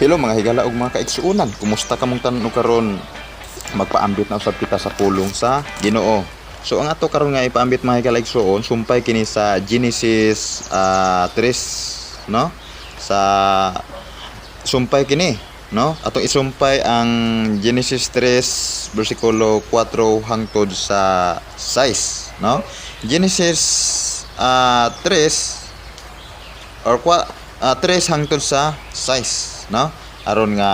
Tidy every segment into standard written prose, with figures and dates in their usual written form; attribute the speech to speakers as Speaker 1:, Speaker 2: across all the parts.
Speaker 1: Hello, mga higala ug mga kaigsuonan. Kumusta kamong tanan karon? Magpaambit na usab kita sa pulong sa Ginoo. So ang ato karon nga ipaambit, mga higala, igsuon, sumpay kini sa Genesis 3, no? Sa sumpay kini, no? Atong isumpay ang Genesis 3 bersikulo 4 hangtod sa 6, no? Genesis 3 or 3 hangtod sa 6, no? Aron nga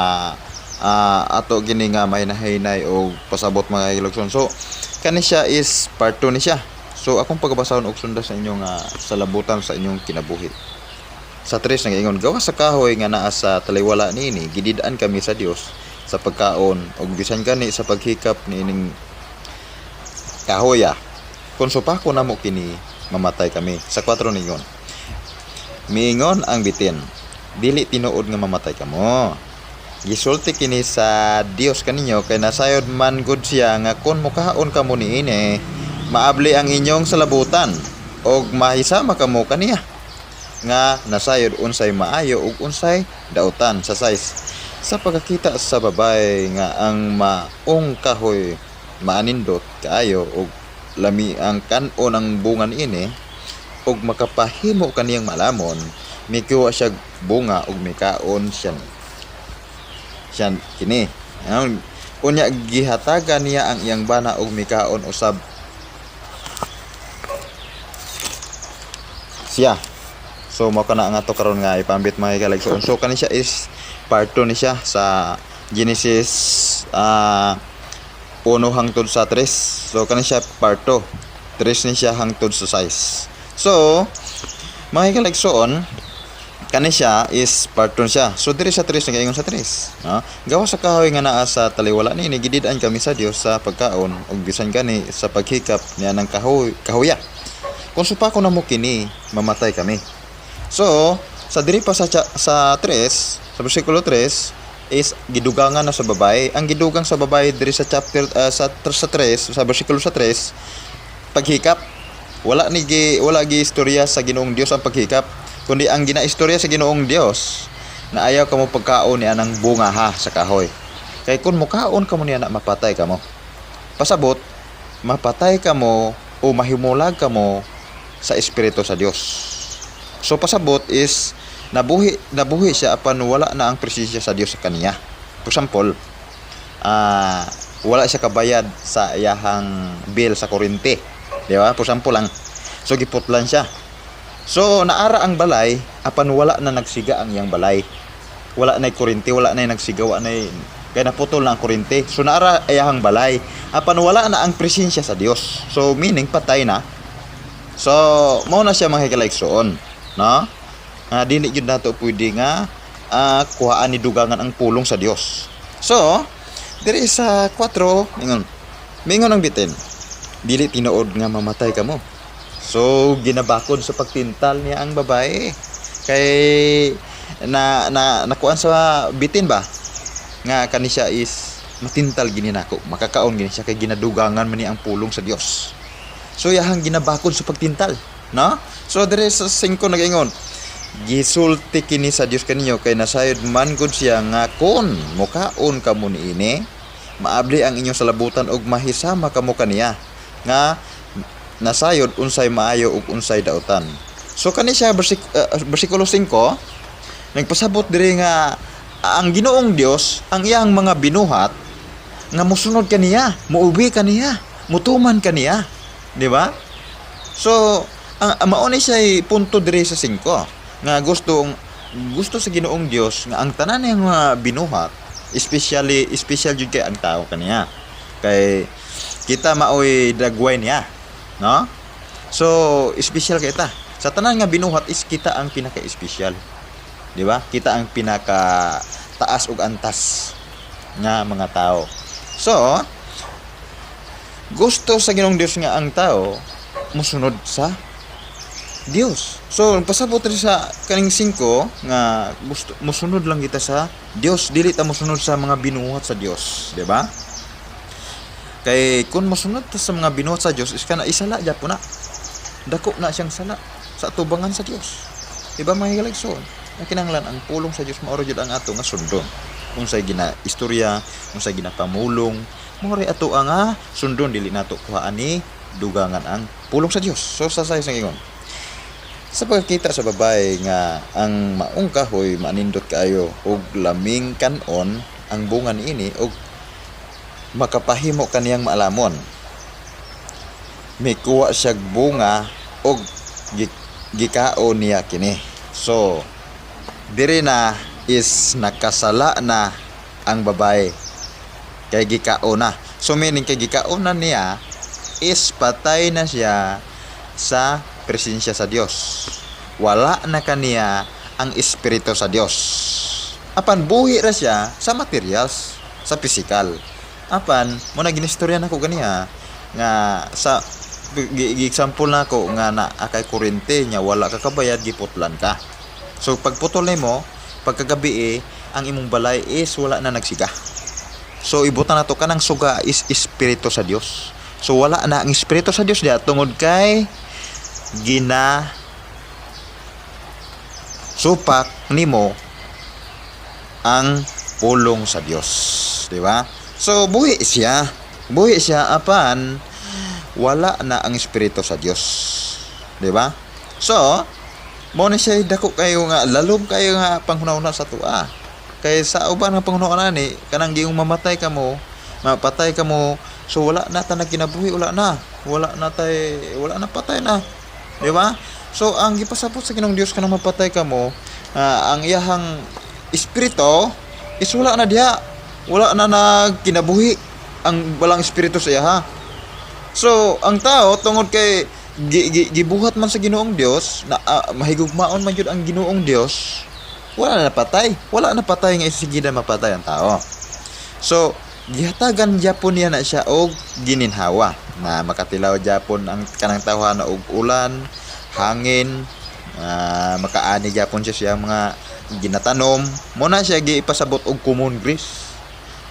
Speaker 1: ato gini nga may nahinay og pasabot, mga higalaigsuon. So kani siya is part 2 ni siya. So akong pagabasahon og sunda sa inyong salabutan sa inyong kinabuhi. Sa 3 nagaingon, "Gawas sa kahoy nga naa sa taliwala niini, gidid-an kami sa Dios sa pagkaon ug bisan gani sa paghikap niining kahoya, kung supako namo kini, mamatay kami." Sa 4 ningon, "Miingon ang bitin, 'Dili tinuod nga mamatay kamo. Gisulti kini sa Dios kaninyo kay nasayod man gud siya nga kon mukaon kamo niini, maabli ang inyong salabutan og mahisama kamo kaniya nga nasayod unsay maayo ug unsay dautan.'" Sa 6, "Sa pagkakita sa babaye nga ang maong kahoy maanindot kaayo ug lami ang kan-on ang bunga niini ug makapahimo kaniyang malamon, mikuha siya bunga ug mikaon siya siya kini. Ang unya gihatagan niya ang iyang bana og mikaon usab siya." So mao kana ang ato karon nga ipambit, mga higalaigsuon. So kani siya is part 2 ni siya sa Genesis 1 hangtod sa 3. So kani siya part 2. 3 ni siya hangtod sa 6. So mga higalaigsuon, kani siya is part 2 siya. So diri sa 3 nagaingon sa 3, no? "Gawas sa kahoy nga naa sa taliwala niini, gidid-an kami sa Dios sa pagkaon ug bisan gani sa paghikap niya ng kahoy kahoya. Kung supako namo kini, mamatay kami." So sa diri pa sa 3, sa bersikulo 3 is gidugangan na sa babae. Ang gidugang sa babae diri sa chapter sa 3, sa bersikulo sa 3, paghikap. Wala gi istorya sa Ginoong Dios ang paghikap, kundi ang ginaistorya sa Ginoong Dios na ayaw kamo pagkaon ni anang bunga ha sa kahoy. Kay kung mukaon kamo niya na, mapatay kamo. Pasabot, mapatay kamo o mahimulag kamo sa espiritu sa Dios. So pasabot is nabuhi nabuhi siya apan wala na ang presensya sa Dios sa kaniya. For example, wala siya kabayad sa iyahang bill sa kuryente. Di ba? For example lang. So giputlan siya. So naara ang balay apan wala na nagsiga ang iyang balay. Wala na kuryente, wala na nagsiga, wala na kay naputol na ang kuryente. So naara iyahang balay apan wala na ang presensya sa Dios. So meaning patay na. So mao na siya, mga higalaigsuon, no? Nga dili gyud nato pwede nga kuhaan ni dugangan ang pulong sa Dios. So diri sa 4 ingon, "Mingon ang bitin, 'Dili tinuod nga mamatay kamo.'" So ginabakod sa pagtintal niya ang babae. Kay na na nakuan sa bitin ba nga kani siya is matintal gini nako, makakaon gini siya kay ginadugangan man niya ang pulong sa Dios. So yahang ginabakod sa pagtintal, no? So dire sa 5 nagaingon, "Gisulti kini sa Dios kaninyo kay nasayod man gud siya nga kon mukaon kamo niini, maabli ang inyong salabutan ug mahisama kamo kaniya nga nasayod unsay maayo ug unsay dautan." So kani siya bersikulo 5 nagpasabot diri nga ang Ginoong Dios, ang iyang mga binuhat nga musunod kaniya, muubi kaniya, mutuman kaniya, di ba? So ang mao ni siya punto diri sa 5 nga gusto gusto sa Ginoong Dios nga ang tanan niyang mga binuhat, especially special jud kay ang tao kaniya. Kay kita maoy dagway niya, no? So special kay ta. Sa tanan nga binuhat is kita ang pinaka-espesyal. Di ba? Kita ang pinaka taas ug antas nga mga tao. So, gusto sa Ginoong Dios nga ang tao musunod sa Dios. So, pasabot rin sa kaning 5 nga gusto musunod lang kita sa Dios, dili ta musunod sa mga binuhat sa Dios, di ba? Kay kung musunod ta sa mga binuhat sa Dios is kana isala gyapon na. Dako na siyang sala sa atubangan sa Dios. Di ba, mga higalaigsoon? Na kinahanglan ang pulong sa Dios mao ra jud ang ato nga sundon. Unsay gina istorya, unsay ginapamulong, mao ray ato ang sundon, dili nato kuhaan ni dugangan ang pulong sa Dios. So sa sa ingon. Sa pagkakita sa babae nga ang maong kahoy manindot kaayo og laming kan-on ang bunga niini og makapahimo kaniyang maalamon, mikuha siyag bunga og gikaon niya kini. So diri na is nakasala na ang babae kay gikaon na. So meaning kay gikaon na niya is patay na siya sa presensya sa Dios. Wala na kaniya ang espiritu sa Dios. Apan buhi ra siya sa materials, sa physical. Apan mo na ginistorya nako ganiha nga sa gi example nako nga na akay kuryente nya wala ka kabayad, giputlan ka. So pagputol nimo pagkagabi eh, ang imong balay is wala na nagsiga. So ibutan nato kanang suga is espiritu sa Dios. So wala na ang espiritu sa Dios diha tungod kay gina supak nimo ang pulong sa Dios, di ba? So buhi siya. Buhi siya apan wala na ang espiritu sa Dios. Di ba? So, mo na siya dako kayo nga lalom kayo nga panghuna-huna sa tua. Kay sa uban nga panghuna ni kanang giung mamatay kamo, mapatay kamo, so wala na ta nagkinabuhi, wala na. Wala na tay, wala na, patay na. Di ba? So ang gipasabot sa Ginoong Dios kanang mapatay kamo, ang iyahang espiritu is wala na diha. Wala na nagkinabuhi ang walang espiritu sa iyaha. So, ang tao tungod kay gibuhat man sa Ginoong Dios na mahigugmaon man jud ang Ginoong Dios, wala na napatay. Wala na patay nga sige na mapatay ang tao. So, gihatagan gyapon niya na siya og gininhawa na makatilaw gyapon ang kanang tawhana og ulan, hangin, makaani gyapon siya siya mga ginatanom. Mo na siya giipasabot og common grace.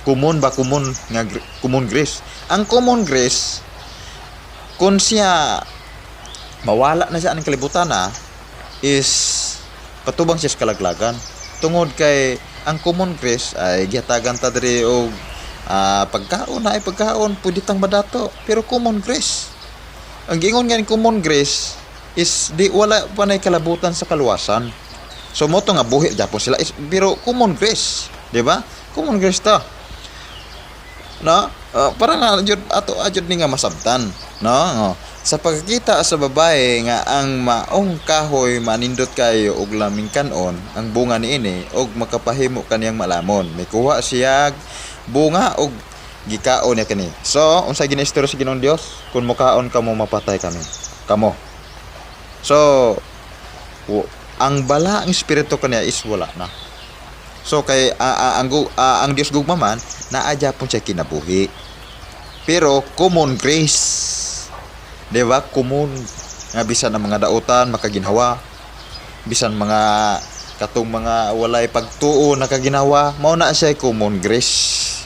Speaker 1: Common ba, common nga common grace. Ang common grace kung siya mawala na siya ang kalibutan na is patubang siya sa kalaglagan tungod kay ang common grace ay gihatagan ta diri og pagkaon na ay pagkaon, pwede tang madato, pero common grace ang giingon nga ni common grace is di wala pa nay kalabutan sa kaluwasan. So mo to nga buhi gyapon sila is, pero common grace, di ba? Common grace ta no. Para nga jud ato ajud ni nga masabtan no. Oh. Sa pagkakita sa babae nga ang maong kahoy manindot kayo og laming kan-on ang bunga niini og makapahimo kaniyang malamon, mikuha siya bunga og gikaon niya kini. So unsay ginaistorya sa Ginoong Dios? Kung mukaon kamo, mapatay kami kamo. So ang bala ang espiritu kaniya is wala na. So kay ang Dios gugma man, naa gyapon siya kinabuhi. Pero common grace. 'Di ba? Common nga bisan ang mga dautan makaginhawa, bisan mga katong mga walay pagtuo nakaginawa, mao na siya common grace,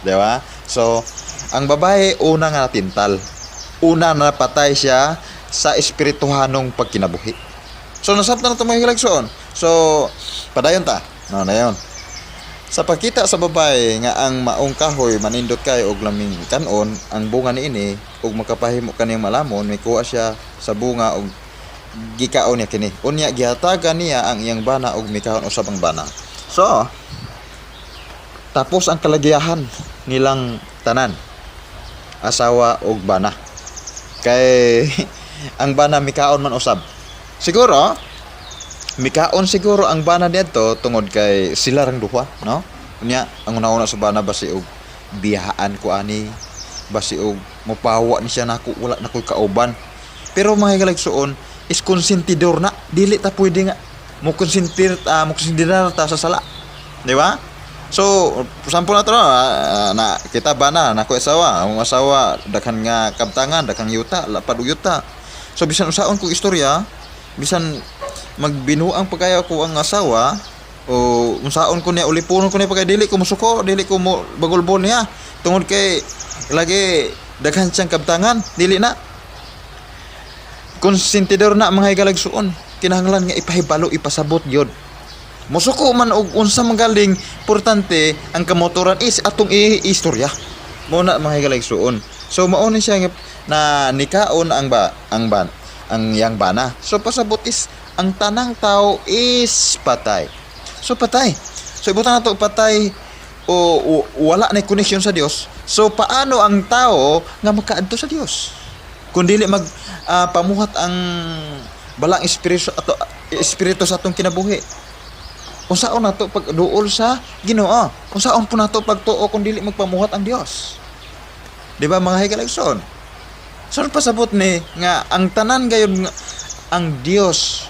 Speaker 1: 'di ba? So ang babae una nga natintal. Una na napatay siya sa espirituhanong pagkinabuhi. So nasabtan na ito, mga hiligsoon. So padayon ta. No, na yon. Sa pagkita sa babae nga ang maong kahoy manindot kay og laming kan-on ang bunga niini ug makapahimo kaniyang malamon, mikuha siya sa bunga og gikaon niya kini. Unya gihatagan niya ang iyang bana og mikaon usab ang bana. So, tapos ang kalagiyahan nilang tanan, asawa og bana. Kay ang bana mikaon man usab. Siguro mikaon siguro ang bana didto tungod kay sila rang duha, no? Unya ang una-una sa bana, basi og biyahaan ko ani, basi og mopawa ni siya nako, wala na ko'y kauban. Pero mga higaligsuon is konsentidor na, dili ta pwede nga mo konsentir ta, mo konsiderar ta sa sala. Di ba? So, sample na to na kita bana na ko asawa, ang asawa daghan nga kabtangan, daghang yuta, lapad og yuta. So bisan usaon kong istorya, bisan magbinuang pagkayo ko ang asawa o unsaon ko niya, ulipunon ko niya pagka dili ko musuko, dili ko mo bagulbol niya tungod kay lagi daghan siyang kabtangan, dili na konsentidor na, mga higalagsuon. Kinahanglan nga ipahibalo, ipasabot gyud. Musuko man og unsa magaling, importante ang kamotoran is atong istorya. Mao na, mga higalaigsuon. So mao ni siya nga na nikaon ang ba ang ban ang yang bana. So pasabot is ang tanang tao is patay. So patay. So ibutan nato patay o wala na connection sa Dios. So paano ang tao nga makaadto sa Dios? Kung dili mag pamuhat ang balang espiritu ato, espiritu sa atong kinabuhi. Unsaon nato pagduol sa Ginoo? Unsaon po nato pagtuo kung dili magpamuhat ang Dios? Di ba, mga higalaigsoon? So pasabot ni nga ang tanan gayon nga ang Dios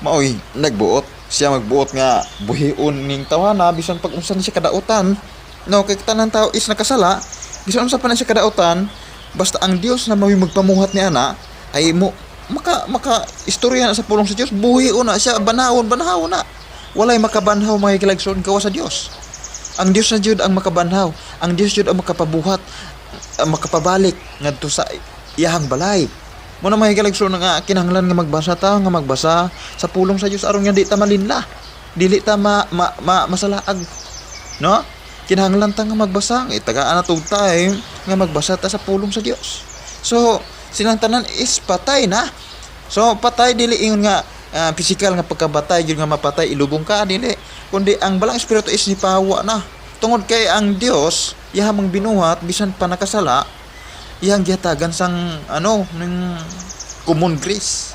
Speaker 1: maoy nagbuot. Siya magbuot nga buhion ning tawana bisan pag unsa ni siya kadautan. No, kay tanan tao is nakasala, bisan unsa pa na siya kadautan, basta ang Dios na maoy magpamuhat ni ana ay mo maka maka istorya na sa pulong sa Dios, buhion na siya, banawon, banhaw na. Walay makabanhaw, mga higalaigsoon, gawas sa Dios. Ang Dios na jud ang makabanhaw, ang Dios jud ang makapabuhat, ang makapabalik ngadto sa iyahang balay. Mao na, mga higalaigsoon, nga kinahanglan nga magbasa ta, nga magbasa sa pulong sa Dios aron nga di ta malinla. Dili ta ma masalaag. No? Kinahanglan ta nga magbasa, itagaan na tug time nga magbasa ta sa pulong sa Dios. So, silang tanan is patay na. So, patay dili ingon nga physical nga pagkabatay gyud nga mapatay, ilubong ka, dili. Kundi ang balang espiritu is nipawa na. Tungod kay ang Dios iyang mang binuhat bisan pa nakasala, iyang gihatagan sang ano ning common grace.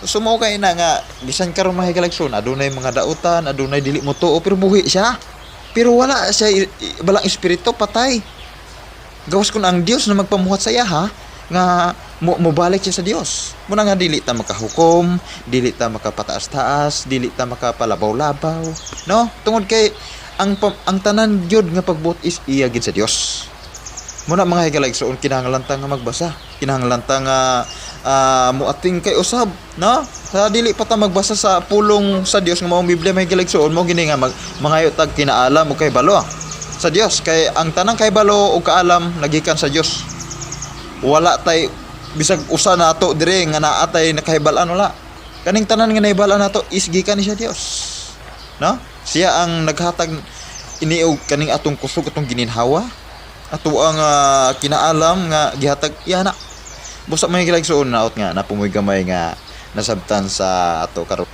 Speaker 1: So mao kay na nga bisan karon, mga higalaigsoon, adunay mga dautan, adunay dili mo tuo, pero buhi siya. Pero wala siya balang espiritu, patay. Gawas kun ang Dios na magpamuhat sa iya ha nga mo mobalik siya sa Dios. Muna nga dili ta makahukom, dili ta makapataas-taas, dili ta makapalabaw-labaw, no? Tungod kay ang tanan gyud nga pagbuot is iya gid sa Dios. Muna, mga higalaigsoon, kinahanglan ta nga magbasa. Kinahanglan ta nga muating kay usab, no? Sa dili pa ta magbasa sa pulong sa Dios nga maong Biblia, mga higalaigsoon, mo gini nga mangayo tag kinaalam ug kahibalo sa Dios, kay ang tanang kahibalo ug kaalam nagikan sa Dios. Wala tay bisag usa nato dire nga naa tay nakahibal-an, wala. Kaning tanan nga nahibal-an nato is gikan ni sa Dios. No? Siya ang naghatag ini og kaning atong kusog, atong gininhawa, ato ang kinaalam nga gihatag iya na. Busa, mga higalaigsoon, naot nga napumoy gamay nga nasabtan sa ato karon.